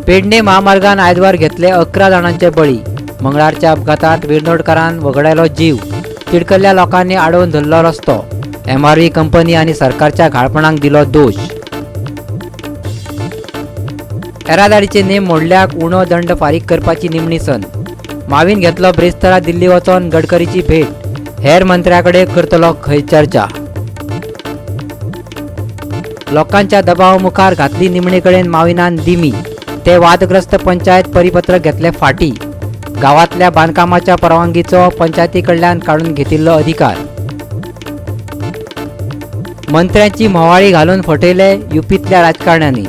पेडणे महामार्गान आयतवार घेतले 11 जाणांचे बळी. मंगळारच्या अपघातात विर्नोडकारान वगडायलो जीव. तिडकल्ल्या लोकांनी आडोवन धरलो रस्तो. एमआरव्ही कंपनी आनी सरकारच्या घाळपणाक दिलो दोश. येरादारीचे नेम मोडल्याक उणो दंड फारीक करपाची निमणी संद. मावीन घेतलो ब्रेस्तारा दिल्ली वचोन गडकरीची भेट. हेर मंत्र्याकडे करतलो खंय चर्चा. लोकांच्या दबावा मुखार घातली निमणे कडेन माविनान दिमी. ते वादग्रस्त पंचायत परिपत्रक घेतले फाटी. गावातल्या बांदकामाच्या परवानगीचो पंचायती कडल्यान काडून घेतिल्लो अधिकार. मंत्र्यांची म्होवाळी घालून फटयले युपीतल्या राजकारण्यांनी.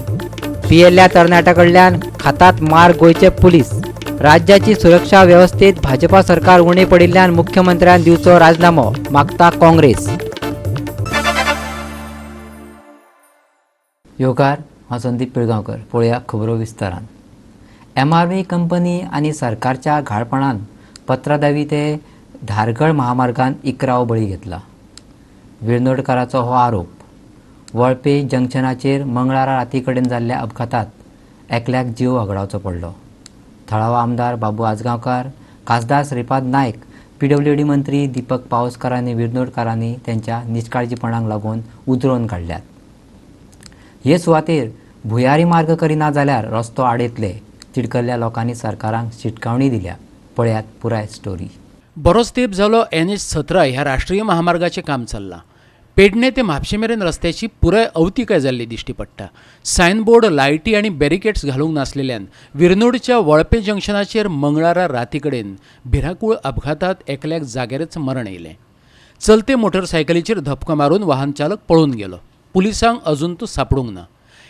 पियेल्ल्या तरणाट्या कडल्यान खातात मार गोंयचे पुलीस. राज्याची सुरक्षा व्यवस्थेत भाजपा सरकार उणें पडिल्ल्यान मुख्यमंत्र्यान दिवचो राजीनामो, मागता काँग्रेस. योगार, हांव संदीप पिळगांवकर. पळोवया खबरो विस्तारान. एमआरव्ही कंपनी आनी सरकारच्या घाळपणान पत्रादेवी ते धारगळ महामार्गान 11वो बळी घेतला. विर्नोडकाराचो हो आरोप. वळपे जंक्शनाचेर मंगळारा राती कडेन जाल्ल्या अपघातात एकल्याक जीव वगडावचो पडलो. थळावो आमदार बाबू आजगांवकार, खासदार श्रीपाद नायक, पीडब्ल्यूडी मंत्री दीपक पावसकार आनी विर्नोडकारांनी तेंच्या निश्काळजीपणाक लागून उजरोवन काडल्यात. हे सुवातेर भुयारी मार्ग करिना जाल्यार रस्तो आडयतले. तिडकल्ल्या लोकांनी सरकाराक शिटकावणी दिल्या. पळयात पुराय स्टोरी. बरोच तेंप जालो NH 17 ह्या राष्ट्रीय महामार्गाचें काम चल्लां. पेडणे ते म्हापशे मेरेन रस्त्याची पुराय अवतिकाय जाल्ली दिश्टी पडटा. सायनबोर्ड, लायटी आनी बॅरिकेड्स घालूंक नासलेल्यान विर्नोडच्या वळपे जंक्शनाचेर मंगळारा राती कडेन भिरांकूळ अपघातात एकल्याक जाग्यारच मरण येयलें. चलते मोटरसायकलीचेर धपको मारून वाहन चालक पळून गेलो. पुलिसांक अजून तो सापडूंक ना.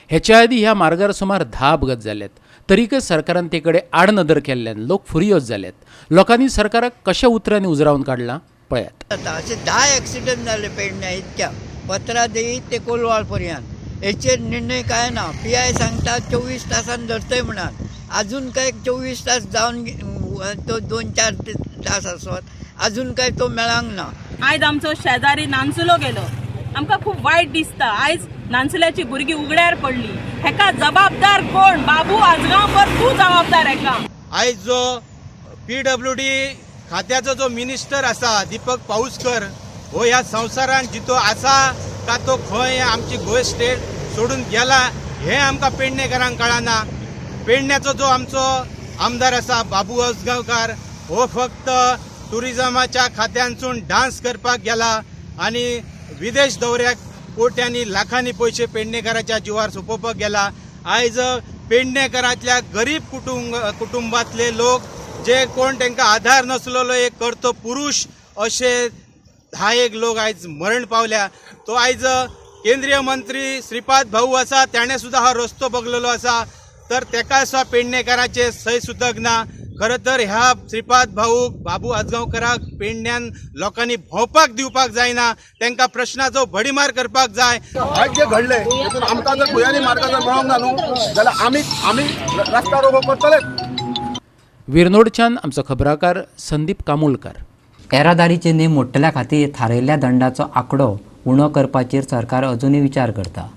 हेच्या आदीं ह्या मार्गार सुमार 10 अपघात जाल्यात. तरीकय सरकारान ते कडेन आडनदर केल्ल्यान लोक फुरियोज जाल्यात. लोकांनी सरकाराक कशा उतरांनी उजरावन काडलां पळयात. असे 10 ॲक्सिडंट झाले पेडण्या इतक्या पत्रादेवी ते कोलवाळ पर्यंत. हेचेर निर्णय काय ना. पी I सांगता 24 तासान धरतय म्हणान, अजून काय 24 तास जावन तो 2-4 तास आसत, अजून काय तो मेळांक ना. आयज आमचो शेजारी नानसुलो गेलो, आमकां खूब वायट दिसता. आयज नानसुल्याची भुरगीं उगड्यार पडली. हेका जबाबदार कोण? बाबू आजगांवकर तूं जबाबदार हेका. आयज जो PWD खात्याचो जो मिनिस्टर आसा दीपक पाऊसकर हो ह्या संवसारान जितो आसा का तो खंय आमची गोंय स्टेट सोडून गेला हें आमकां पेडणेकारांक कळना. पेडण्याचो जो आमचो आमदार आसा बाबू आजगांवकार हो फक्त टुरिजमाच्या खात्यानसून डान्स करपाक गेला आनी विदेश दौऱ्याक कोट्यांनी लाखांनी पयशे पेडणेकाराच्या जिवार सोंपोवपाक गेला. आयज पेडणेकारांतल्या गरीब कुटुंबांतले लोक जे कोण तांकां आधार नासलेलो एक करतो पुरुश अशे 10 लोक आयज मरण पावल्या. तो आयज केंद्रीय मंत्री श्रीपाद भाऊ आसा ताणें सुद्दां हो रस्तो बगलेलो आसा, तर तेका सुद्दां पेडणेकाराचे सय सुदक ना. खरें तर ह्या श्रीपाद भाऊक बाबू आजगांवकराक पेडण्यान लोकांनी भोंवपाक दिवपाक जायना, तांकां प्रश्नाचो भडीमार करपाक जाय. आयज जे घडले तितून आमकां जर भुंयारी मार्ग जर मेळोंक ना न्हू जाल्यार आमी आमी रस्ता रोको करतलेच. विर्नोडच्यान आमचो खबराकार संदीप कामुलकार. येरादारीचे नेम मोडटल्या खातीर थारायल्ल्या दंडाचो आंकडो उणो करपाचेर सरकार अजुनूय विचार करता.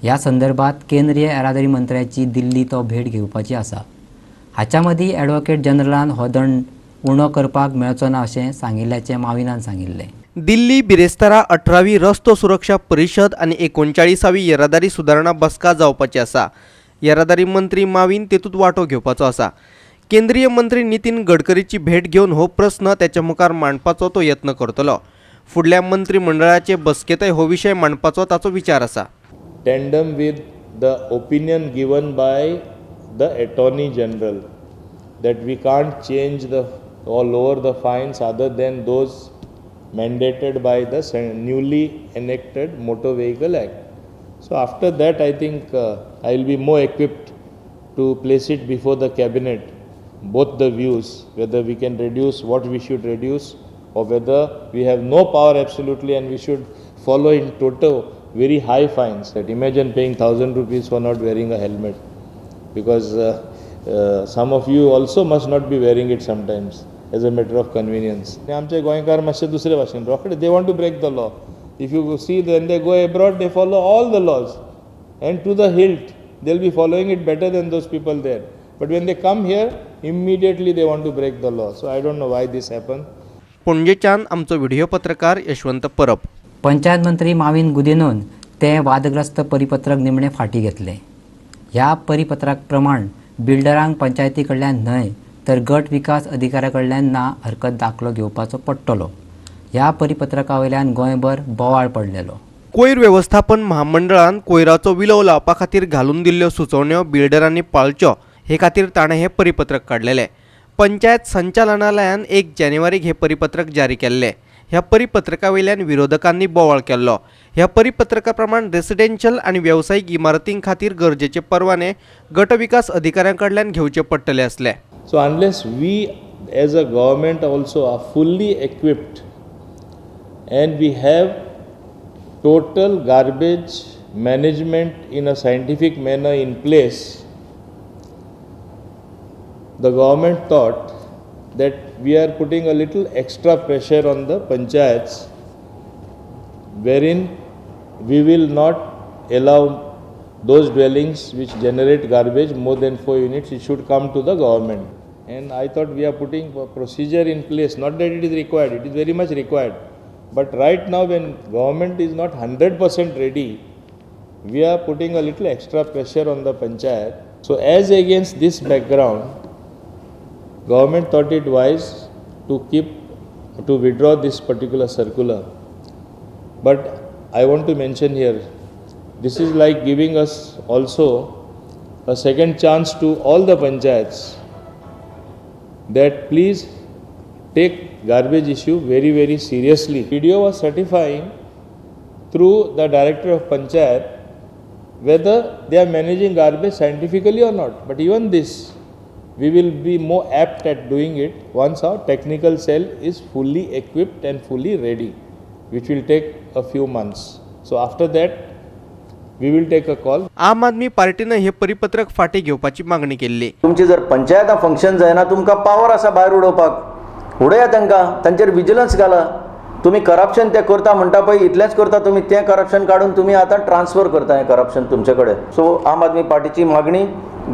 ह्या संदर्भात केंद्रीय येरादारी मंत्र्याची दिल्ली तो भेट घेवपाची आसा. हाच्या मदीं ॲडव्होकेट जनरलान हो दंड उणो करपाक मेळचो ना अशें सांगिल्ल्याचें माविनान सांगिल्लें. दिल्ली बिरेस्तारा 18वी रस्तो सुरक्षा परिशद आनी 39वी येरादारी सुदारणा बसका जावपाची आसा. येरादारी मंत्री मावीन तेतूंत वांटो घेवपाचो आसा. केंद्रीय मंत्री नितीन गडकरीची भेट घेवन हो प्रस्न तेच्या मुखार मांडपाचो तो यत्न करतलो. फुडल्या मंत्रीमंडळाचे बसकेंतय हो विशय मांडपाचो ताचो विचार आसा. Tandem with the opinion given by the Attorney General that we can't change the or lower the fines other than those mandated by the newly enacted Motor Vehicle Act. So after that I think I will be more equipped to place it before the cabinet, both the views, whether we can reduce what we should reduce or whether we have no power absolutely and we should follow in total very high fines. That imagine paying 1,000 rupees for not wearing a helmet, because some of you also must not be wearing it sometimes as a matter of convenience. आमचे गोंयकार मातशे दुसरे भाशेन रोखडे they want to break the law. If you see when they go abroad they follow all the laws and to the hilt. they will be following it better than those people there. But when they come here, immediately they want to break the law. So I don't know why this happened. पणजेच्यान आमचो video पत्रकार यशवंत परब. पंचायत मंत्री माविन गुदिनोन ते वादग्रस्त परिपत्रक निमणे फाटीं घेतलें. ह्या परिपत्रका प्रमाण बिल्डरांक पंचायती कडल्यान न्हय तर गट विकास अधिकाऱ्या कडल्यान ना हरकत दाखलो घेवपाचो पडटलो. ह्या परिपत्रका वयल्यान गोंयभर बोवाळ पडलेलो. कोयर वेवस्थापन महामंडळान कोयराचो विलोव लावपा खातीर घालून दिल्ल्यो सुचोवण्यो बिल्डरांनी पाळच्यो हे खातीर ताणें हें परिपत्रक काडलेलें. पंचायत संचालनालयान 1 जानेवारीक हें परिपत्रक जारी केल्लें. ह्या परिपत्रका वयल्यान विरोधकांनी बोवाळ केल्लो. ह्या परिपत्रका प्रमाण रेसिडेन्शियल आनी वेवसायीक इमारतीं खातीर गरजेचे परवाने गट विकास अधिकाऱ्यां कडल्यान घेवचे पडटले आसले. So unless we as a government also are fully equipped and we have total garbage management in a scientific manner in place, the government thought that we are putting a little extra pressure on the panchayats, wherein we will not allow those dwellings which generate garbage more than 4 units, it should come to the government. And I thought we are putting a procedure in place, not that it is required, it is very much required. But right now when government is not 100% ready, we are putting a little extra pressure on the panchayat. So as against this background, government thought it wise to withdraw this particular circular. But I want to mention here, this is like giving us also a second chance to all the panchayats that please take garbage issue very, very seriously. BDO was certifying through the director of panchayat whether they are managing garbage scientifically or not. But even this, we will be more apt at doing it once our technical cell is fully equipped and fully ready, which will take a few months. So after that, we will take a call. आम आदमी पार्टीनं हे परिपत्रक फाटीं घेवपाची मागणी केल्ली. तुमची जर पंचायतां function जायना, तुमकां पावर आसा भायर उडोवपाक, उडया तांकां, तांचेर विजिलन्स घाला. तुमी करप्शन तें करता म्हणटा पळय, इतलेंच करता तुमी, तें करप्शन काडून तुमी आतां ट्रान्सफर करता हें करप्शन तुमचे कडेन. सो आम आदमी पार्टीची मागणी,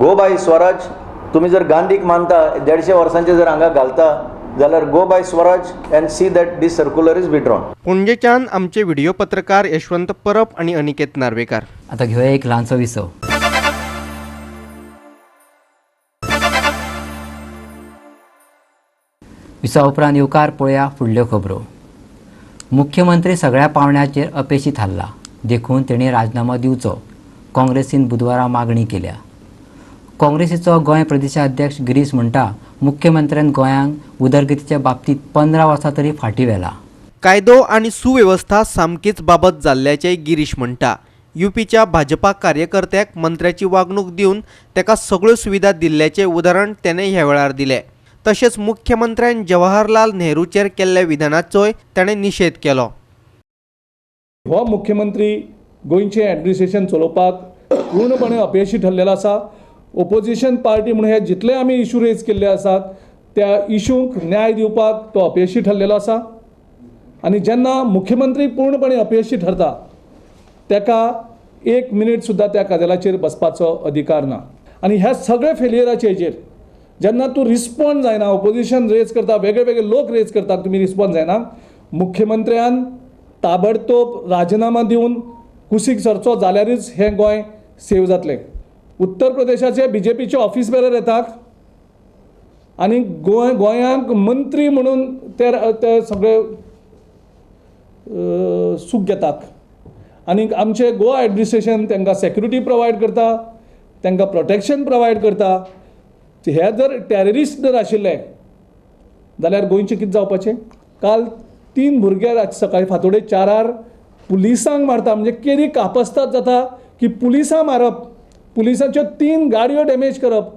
गो बाय स्वराज. तुमी जर गांधीक मानता, 150 वर्सांचे जर हांगा घालता जाल्यार go by Swaraj and see that this circular is withdrawn. पणजेच्यान आमचे व्हिडिओ पत्रकार यशवंत परब आनी अनिकेत नार्वेकार. आता घेवया एक ल्हानसो विसव. विसवा उपरांत येवकार पळया फुडल्यो खबरो. मुख्यमंत्री सगळ्या पावंड्याचेर अपेशी थारला देखून तेणी राजीनामो दिवचो, काँग्रेसीन बुधवारा मागणी केल्या. काँग्रेसीचो गोंय प्रदेशाध्यक्ष गिरीश म्हणटा मुख्यमंत्र्यान गोंयांक उदरगतीच्या बाबतींत 15 वर्सां तरी फाटीं व्हेला. कायदो आनी सुवेवस्था सामकीच बाबत जाल्ल्याचें गिरीश म्हणटा. युपीच्या भाजपा कार्यकर्त्याक मंत्र्याची वागणूक दिवन ताका सगळ्यो सुविधा दिल्ल्याचें उदाहरण तेणें ह्या वेळार दिलें. तशेंच मुख्यमंत्र्यान जवाहरलाल नेहरूचेर केल्ल्या विधानाचोय ताणें निशेध केलो. हो मुख्यमंत्री गोंयचें एडमिनिस्ट्रेशन चलोवपाक पूर्णपणे अपेशी ठरलेलो आसा. ओपोजिशन पार्टी म्हणून हे जितले आमी इशू रेज केल्ले आसात त्या इशूंक न्याय दिवपाक तो अपेशी ठरलेलो आसा. आनी जेन्ना मुख्यमंत्री पूर्णपणे अपेशी ठरता ताका 1 मिनीट सुद्दां त्या कदेलाचेर बसपाचो अधिकार ना. आनी ह्या सगळ्या फेलियराचे हेजेर जेन्ना तूं रिस्पॉन्ड जायना, ओपोजिशन रेज करता, वेगळे वेगळे लोक रेज करता, तुमी रिस्पॉन्ड जायना, मुख्यमंत्र्यान ताबडतोब राजिनामा दिवन कुशीक सरचो जाल्यारूच हें गोंय सेव जातलें. उत्तर प्रदेशाचे बीजेपीचे ऑफिस बेरर येतात आनी गोंयांक मंत्री म्हणून ते सगळे सूख घेतात आनी आमचे गोवा एडमिनिस्ट्रेशन तांकां सेक्युरिटी प्रोवायड करता, तांकां प्रोटेक्शन प्रोवायड करता. हे जर टेररिस्ट जर आशिल्ले जाल्यार गोंयचें कितें जावपाचें? काल 3 भुरगे सकाळी फांतोडे 4 पुलिसांक मारता, म्हणजे केदी कापस्ताद जाता की पुलिसां मारप, पुलिसांच्यो 3 गाडयो डॅमेज करप,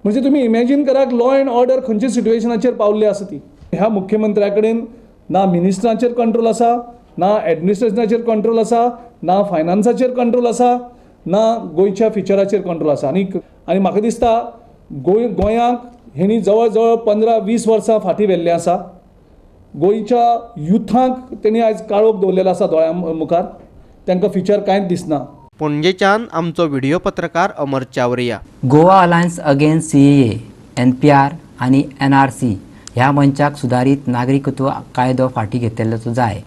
म्हणजे तुमी इमॅजीन करात लॉ एंड ऑर्डर खंयच्या सिट्युएशनाचेर पावल्ली आसा ती. ह्या मुख्यमंत्र्या कडेन ना मिनिस्टरांचेर कंट्रोल आसा, ना एडमिनिस्ट्रेशनाचेर कंट्रोल आसा, ना फायनान्साचेर कंट्रोल आसा, ना गोंयच्या फ्युचराचेर कंट्रोल आसा. आनी म्हाका दिसता गोंयांक हेणी जवळ जवळ 15-20 वर्सां फाटीं व्हेल्लें आसा. गोंयच्या युथांक तेणी आयज काळोख दवरलेलो आसा दोळ्यां मुखार, तांकां फ्युचर कांयच दिसना. पणजेच्यान आमचो व्हिडिओ पत्रकार Amar Chavariya. Goa alliance against CAA, NPR आनी एनआरसी ह्या मंचाक सुदारीत नागरिकत्व कायदो फाटीं घेतिल्ल्याचो जाय.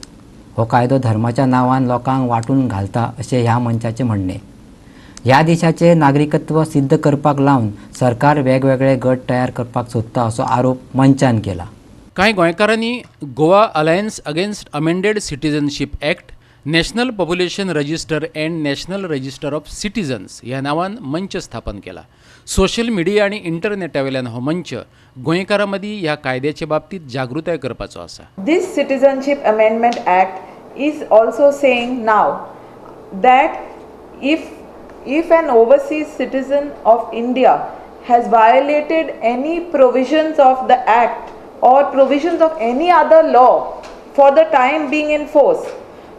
हो कायदो धर्माच्या नांवान लोकांक वांटून घालता अशें ह्या मंचाचें म्हणणें. ह्या देशाचें नागरिकत्व सिद्ध करपाक लावन सरकार वेगवेगळे गट तयार करपाक सोदता असो आरोप मंचान केला. कांय गोंयकारांनी Goa alliance against amended citizenship act, national population register and national register of citizens ह्या नांवान मंच स्थापन केला. सोशल मिडिया आनी इंटरनेटा वयल्यान हो मंच गोंयकारां मदीं ह्या कायद्याचे बाबतींत जागृताय करपाचो आसा. This Citizenship Amendment Act is also saying now that if an overseas citizen of India has violated any provisions of the act or provisions of any other law for the time being in force,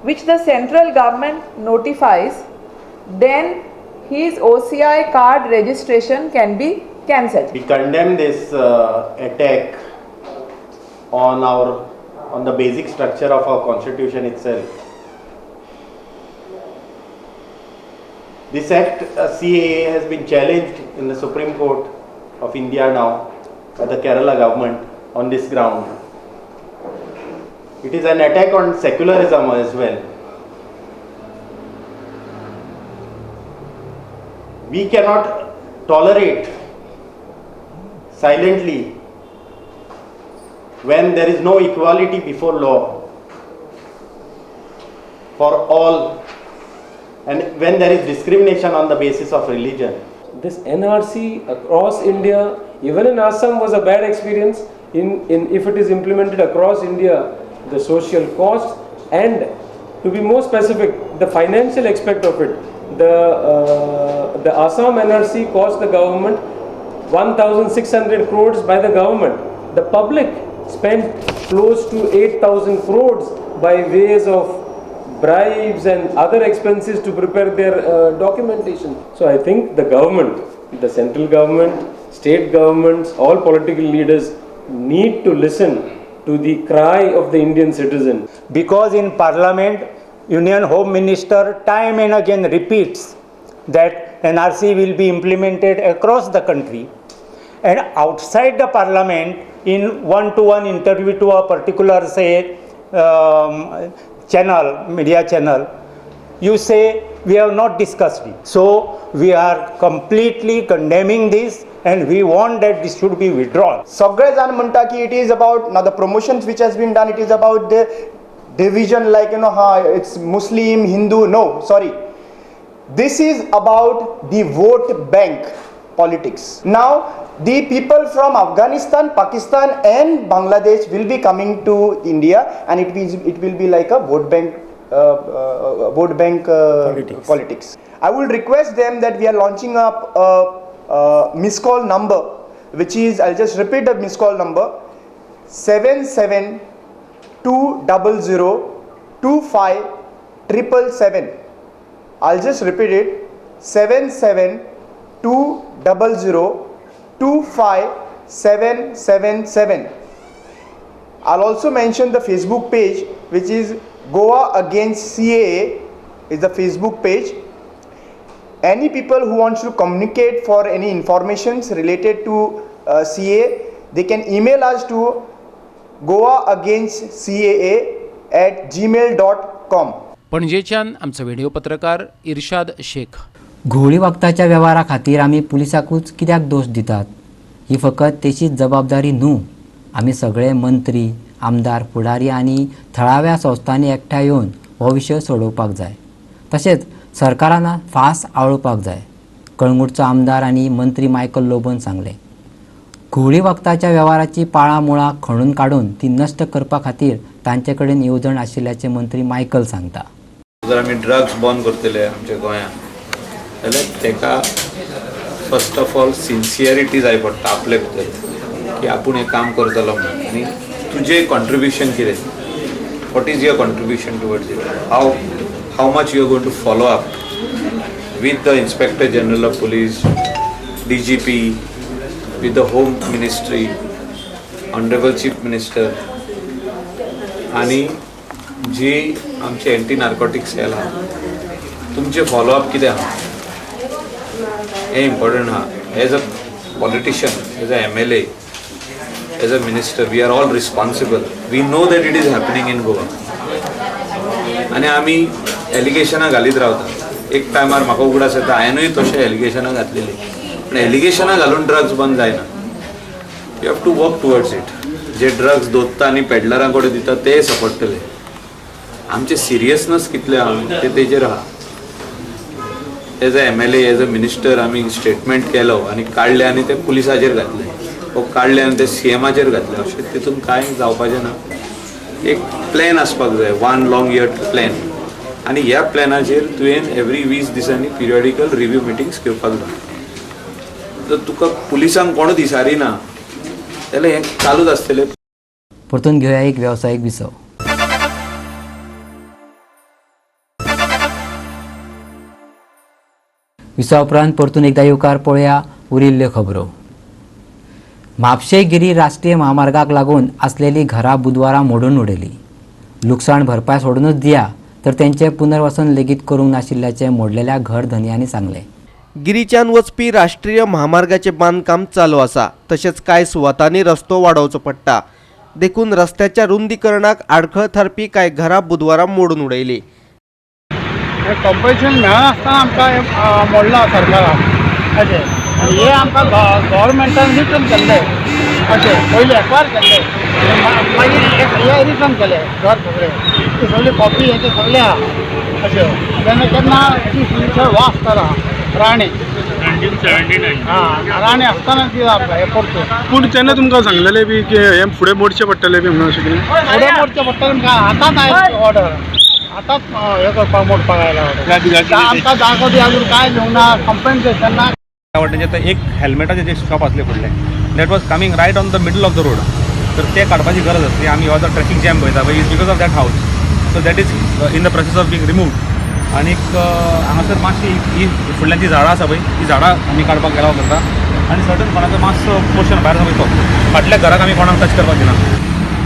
which the central government notifies, then his OCI card registration can be cancelled. We condemn this attack on the basic structure of our constitution itself. This act, CAA, has been challenged in the Supreme Court of India now by the Kerala government on this ground. It is an attack on secularism as well. We cannot tolerate silently when there is no equality before law for all and when there is discrimination on the basis of religion. This NRC across India, even in Assam, was a bad experience. If it is implemented across India, the social cost and, to be more specific, the financial aspect of it, the Assam NRC cost the government 1,600 crores by the government. The public spent close to 8,000 crores by ways of bribes and other expenses to prepare their documentation. So I think the government, the central government, state governments, all political leaders need to listen to the cry of the Indian citizen. Because in parliament, Union Home Minister time and again repeats that NRC will be implemented across the country, and outside the parliament in one-to-one interview to a particular, say, channel, media channel, you say we have not discussed it. So we are completely condemning this and we want that this should be withdrawn. सगळे जाण म्हणटा की it is about now the promotions which has been done, it is about the division, like, you know, it's Muslim, Hindu. No, sorry. This is about the vote bank politics. Now, the people from Afghanistan, Pakistan and Bangladesh will be coming to India, and it will be like a vote bank politics. I will request them that we are launching up a missed call number, which is, I'll just repeat the missed call number, 77 200 25 777. I'll just repeat it, 77 200 25 777. I'll also mention the Facebook page, which is Goa Against CAA is the Facebook page. Any people who wants to communicate for any informations related to CAA, they can email us to goaagainstcaa@gmail.com. पणजेच्यान आमचो video पत्रकार इर्शाद शेख. घुंवळी वखदाच्या वेव्हारा खातीर आमी पुलिसांकूच कित्याक दोश दितात? ही फकत तेशीच जबाबदारी न्हू. आमी सगळे मंत्री, आमदार, फुडारी आनी थळाव्या संस्थांनी एकठांय येवन हो विशय सोडोवपाक जाय. तशेंच सरकारान फास आळोवपाक जाय, कळंगूटचो आमदार आनी मंत्री मायकल लोबोन सांगलें. घुंवळी वखदाच्या वेव्हाराची पाळां मुळां खणून काडून ती नश्ट करपा खातीर तांचे कडेन येवजण आशिल्ल्याचें मंत्री मायकल सांगता. जर आमी ड्रग्स बंद करतले आमच्या गोंयांत जाल्यार ताका फर्स्ट ऑफ ऑल सिन्सियरिटी जाय पडटा आपले भितर की आपूण हें काम करतलो म्हणून. आनी तुजें कॉन्ट्रिब्युशन कितें, what is your contribution towards it, how much you are going to follow up with the Inspector General of Police, DGP, with the Home Ministry, Honorable Chief Minister आनी जी आमची एंटी नार्कोटीक सेल आहा. तुमचें follow up कितें आहा हें important आहा. As a politician, as a MLA, as a minister, we are all responsible. We know that it is happening in Goa आनी आमी एलिगेशनां घालीत रावता. एक टायमार म्हाका उगडास येता हांवेंनूय तशें एलिगेशनां घातलेलीं, पूण एलिगेशनां घालून ड्रग्स बंद जायना. You have to work towards it. J drugs दोत्ता आनी पेडलरां कडेन दिता ते सपडटले. आमचें सिरियसनस कितलें आहा तें तेजेर आहा. As a MLA, as a minister आमी स्टेटमेंट केलो आनी काडलें आनी ते पुलिसाचेर घातले वो काडलें आनी ते सीएमाचेर घातले, अशें तितून कांय जावपाचें ना. एक प्लॅन आसपाक जाय, वन लॉंग इयर प्लॅन, आनी ह्या प्लॅनाचेर तुवें एवरी 20 दिसांनी पिरियडिकल रिव्यू मिटिंग्स घेवपाक जाय. जर तुका पुलिसांक कोणूच विचारिना जाल्यार हें चालूच आसतलें. परतून घेवया एक वेवसायीक विसव. विसवा उपरांत परतून एकदा येवकार पळोवया उरिल्ल्यो खबरो. म्हापशें गिरी राष्ट्रीय म्हामार्गाक लागून आसलेली घरां बुधवारा मोडून उडयली. लुकसाण भरपाय सोडूनच दिया तर तेंचें पुनर्वसन लेगीत करूंक नाशिल्ल्याचें मोडलेल्या घर धनयांनी सांगलें. गिरीच्यान वचपी राष्ट्रीय म्हामार्गाचें बांदकाम चालू आसा, तशेंच कांय सुवातांनी रस्तो वाडोवचो पडटा, देखून रस्त्याच्या रुंदीकरणाक आडखळ थारपी कांय घरां बुधवारा मोडून उडयली. कॉम्पन्सेशन मेळनासतना आमकां मोडलां सरकारान अशें, आनी हें आमकां गव्हर्मेंटान रिटर्न केल्लें अशें, पयलीं एक्वायर केल्लें मागीर हें रिटर्न केलें घर सगळें, ती सगळी कॉपी हें तें सगळें आहा अशें. तेन्ना केन्ना चीफ मिनिस्टर वास आसताना राणे, 1979, हां राणे आसतना दिलां आमकां हें परतून. पूण तेन्ना तुमकां सांगलेलें बी की हें फुडें मोडचें पडटलें बी म्हणून अशें कितें? फुडें मोडचें पडटलें आमकां आतांच आयलें ऑर्डर, आतांच हें करपाक मोडपाक आयला ऑर्डर. आमकां जागो बी अजून कांय दिवंक ना, कॉम्पन्सेशन ना. वाटेनचें एक हेल्मेटाचें जें शॉप आसलें फुडलें, that was coming right on the middle of the road, तर तें काडपाची गरज आसली. आमी हो जो ट्रॅफिक जॅम पळयता पळय is because of that house, so that is in the process of being removed. आनीक हांगासर मातशी ही फुडल्यान जी झाडां आसा पळय ती झाडां आमी काडपाक गेलाव करता, आनी सर्टन कोणाचो मातसो पोर्शन भायर आसा पळय तो फाटल्या घराक आमी कोणाक टच करपाक दिना.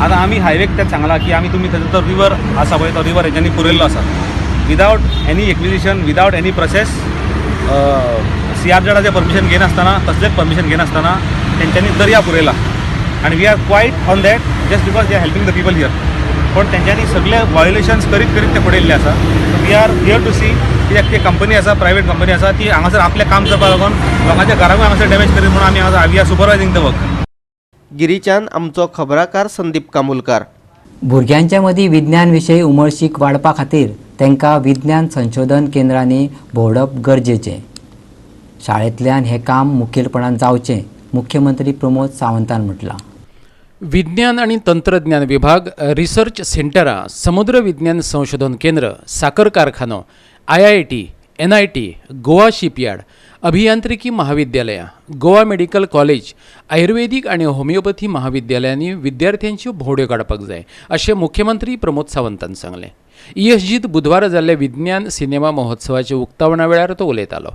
आतां आमी हायवेक तें सांगलां की आमी तुमी थंयसर तो रिवर आसा पळय तो रिवर हेंच्यांनी पुरयल्लो आसा without any acquisition, without any process, सीआरझेडाचें permission घेनासतना, कसलेंच परमिशन घेनासतना तेंच्यांनी दर्या पुरयला. आनी we are quite on that just because they are helping the people here. पण तेंच्यांनी सगळे व्हायोलेशन्स करीत करीत ते फुडें येयल्ले आसा. We are here to see कित्याक ती कंपनी आसा, प्रायवेट कंपनी आसा, ती हांगासर आपलें काम करपाक लागून लोकांच्या घराकूय हांगासर डॅमेज करीत म्हणून आमी हांगासर we are supervising the work. गिरीच्यान आमचो खबराकार संदीप कामुलकार. भुरग्यांच्या मदीं विज्ञान विशयी उमळशीक वाडपा खातीर तांकां विज्ञान संशोधन केंद्रांनी भोंवडप गरजेचें. शाळेंतल्यान हें काम मुखेलपणान जावचें, मुख्यमंत्री प्रमोद सावंतान म्हटलां. विज्ञान आनी तंत्रज्ञान विभाग, रिसर्च सेंटरां, समुद्र विज्ञान संशोधन केंद्र, साकर कारखानो, IIT, NIT, Goa shipyard, अभियांत्रिकी महाविद्यालयां, गोवा मेडिकल कॉलेज, आयुर्वेदीक आनी होमिओपॅथी महाविद्यालयांनी विद्यार्थ्यांच्यो भोंवड्यो काडपाक जाय अशें मुख्यमंत्री प्रमोद सावंतान सांगलें. ESGत बुधवारा जाल्ल्या विज्ञान सिनेमा महोत्सवाच्या उक्तावणा वेळार तो उलयतालो.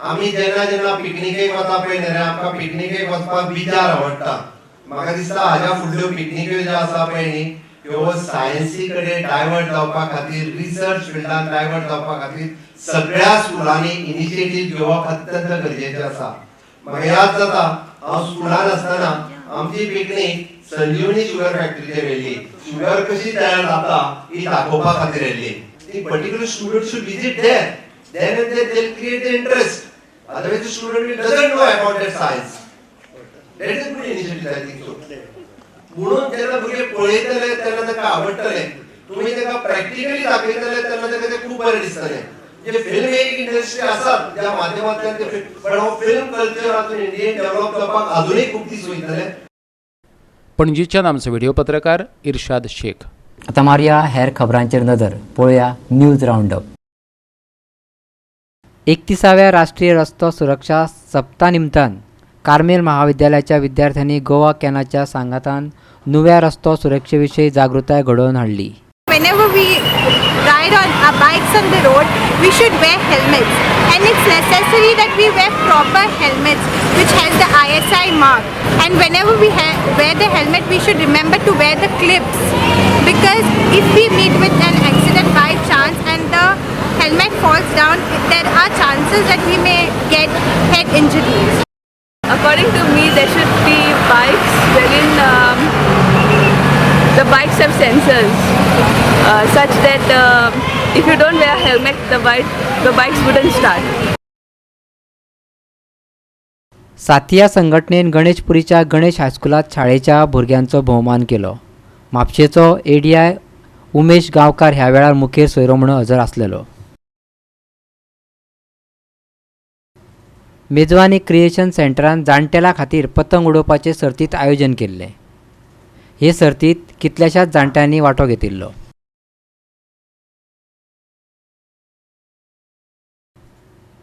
आमी जेन्ना जेन्ना पिकनिकेक वता पळय न्ही रे, आमकां पिकनिकेक वचपाक विचार आवडटा. म्हाका दिसता हाज्या फुडल्यो पिकनिक्यो ज्यो आसा पळय न्ही ह्यो सायन्सी कडेन डायवर्ट जावपा खातीर, रिसर्च फिल्डान डायवर्ट जावपा खातीर सगळ्या स्कुलांनी इनिशिएटीव घेवप अत्यंत गरजेचें आसा. म्हाका याद जाता हांव स्कुलान आसतना आमची पिकनीक संजीवनी शुगर फॅक्टरीचेर व्हेल्ली. शुगर कशी तयार जाता ही दाखोवपा खातीर व्हेल्ली. ती particular student should visit there, then and there they'll create the interest. Otherwise the student will doesn't know about that science. That is a good initiative, I think so. म्हणून जेन्ना भुरगे पळयतले तेन्ना तांकां आवडटले, तुमी तांकां प्रॅक्टिकली दाखयतले तेन्ना तांकां तें खूब बरें दिसतलें. जे फिल्म एक इंडस्ट्री आसात ज्या माध्यमांतल्यान ते, पण हो फिल्म कल्चर अजून इंडियन डेव्हलप जावपाक अजूनय खूब दीस वयतले. पणजीच्यान आमचो व्हिडिओ पत्रकार इर्शाद शेख. आतां मारया हेर खबरांचेर नदर, पळोवया न्यूज रावंडअप. 31व्या राष्ट्रीय रस्तो सुरक्षा सप्ता निमतान कार्मेल महाविद्यालयाच्या विद्यार्थ्यांनी गोवा कॅनाच्या सांगातान नुव्या रस्तो सुरक्षे विशीं जागृताय घडोवन हाडली. Whenever we ride ride on our bikes on the road, we should wear helmets, and it's necessary that we wear proper helmets which has the ISI mark. And whenever we wear the helmet, we should remember to wear the clips, because if we meet with an accident by chance and the helmet falls down, there are chances that we may get head injuries. According to me, there should be bikes wherein the bikes have sensors such that if you don't wear a helmet, the bikes wouldn't start. Sathiya संघटनेन गणेशपुरीच्या गणेश हायस्कुलांत शाळेच्या भुरग्यांचो भोवमान केलो. म्हापशेचो ADI Umesh गांवकार ह्या वेळार मुखेल सोयरो म्हणून हजर आसलेलो. मेजवानी क्रिएशन सेंटरान जाणटेल्या खातीर पतंग उडोवपाचे सर्तीत आयोजन केल्लें. हे सर्तीत कितल्याशाच जाणट्यांनी वांटो घेतिल्लो.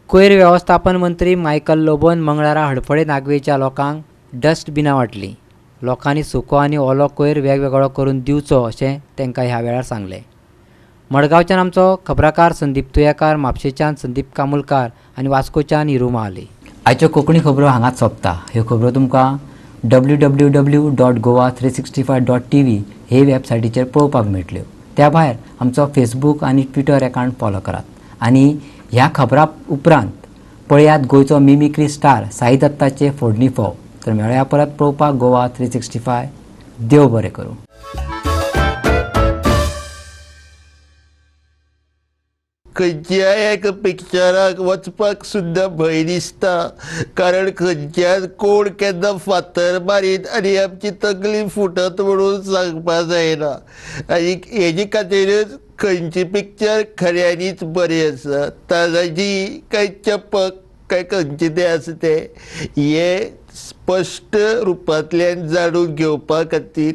कोयर वेवस्थापन मंत्री मायकल लोबोन मंगळारा हडफडे नागवेच्या लोकांक डस्टबिनां वांटलीं. लोकांनी सुको आनी ओलो कोयर वेगवेगळो करून दिवचो अशें तांकां ह्या वेळार सांगलें. मडगांवच्यान आमचो खबराकार संदीप तुयेकार, म्हापशेंच्यान संदीप कामुलकार आनी वास्कोच्यान हिरू महाली. आयच्यो कोंकणी खबरो हांगाच सोंपता. ह्यो खबरो तुमकां www.goa365.tv हे वेबसायटीचेर पळोवपाक मेळटल्यो. त्या भायर आमचो फेसबूक आनी ट्विटर एकावंट फॉलो करात आनी ह्या खबरां उपरांत पळयात गोंयचो मिमिक्री स्टार साई दत्ताचे फोडणी फोव. तर मेळया परत पळोवपाक गोवा 365. देव बरें करूं. खंयच्याय एका पिक्चराक वचपाक सुद्दां भंय दिसता, कारण खंयच्यान कोण केन्ना फातर मारीत आनी आमची तकली फुटत म्हणून सांगपाक जायना. आनी हेजे खातीरच खंयची पिक्चर खऱ्यांनीच बरें आसा, तानाजी काय चपक काय खंयचें तें आसा तें हें स्पश्ट रुपांतल्यान जाणून घेवपा खातीर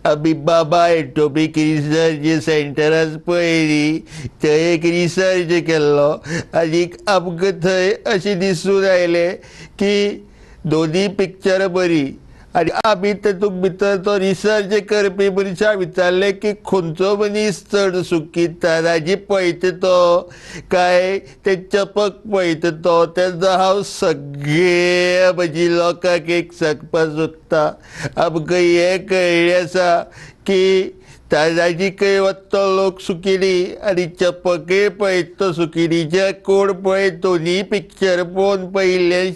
आमी बाबा एटॉमीक रिसर्च सेंटरान पळयली, थंय एक रिसर्च केल्लो आनी आमकां थंय अशें दिसून आयलें की दोनी पिक्चरां बरीं. आनी आमी तातूंत भितर तो रिसर्च करपी मनशाक विचारलें की खंयचो मनीस चड सुखी, तानाजी पळयता तो काय तें चपक पळयता तो. तेन्ना हांव सगळ्या म्हजी लोकांक एक सांगपाक सोदता, आमकां हें कळिल्लें आसा की तानाजी खंय वता तो लोक सुखी न्ही आनी चपकय पळयता तो सुखी न्ही. जे कोण पळय दोनी पिक्चर पळोवन पळयिल्लें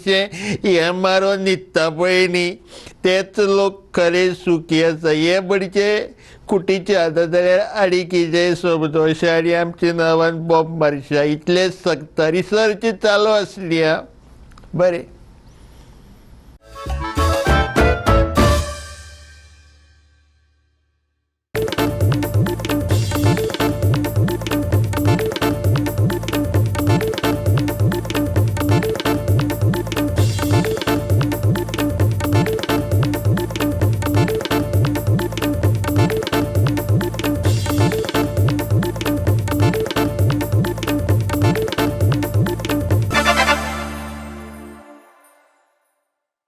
हें मारून न्हिदता पळय न्ही तेच लोक खरे सुखी आसा. हें म्हणजे कुटीचें आतां जाल्यार आनी कितेंय समजोशें आनी आमच्या नांवान बॉम्ब मारशा इतलेंच सांगता. रिसर्च चालू आसली आं, बरें.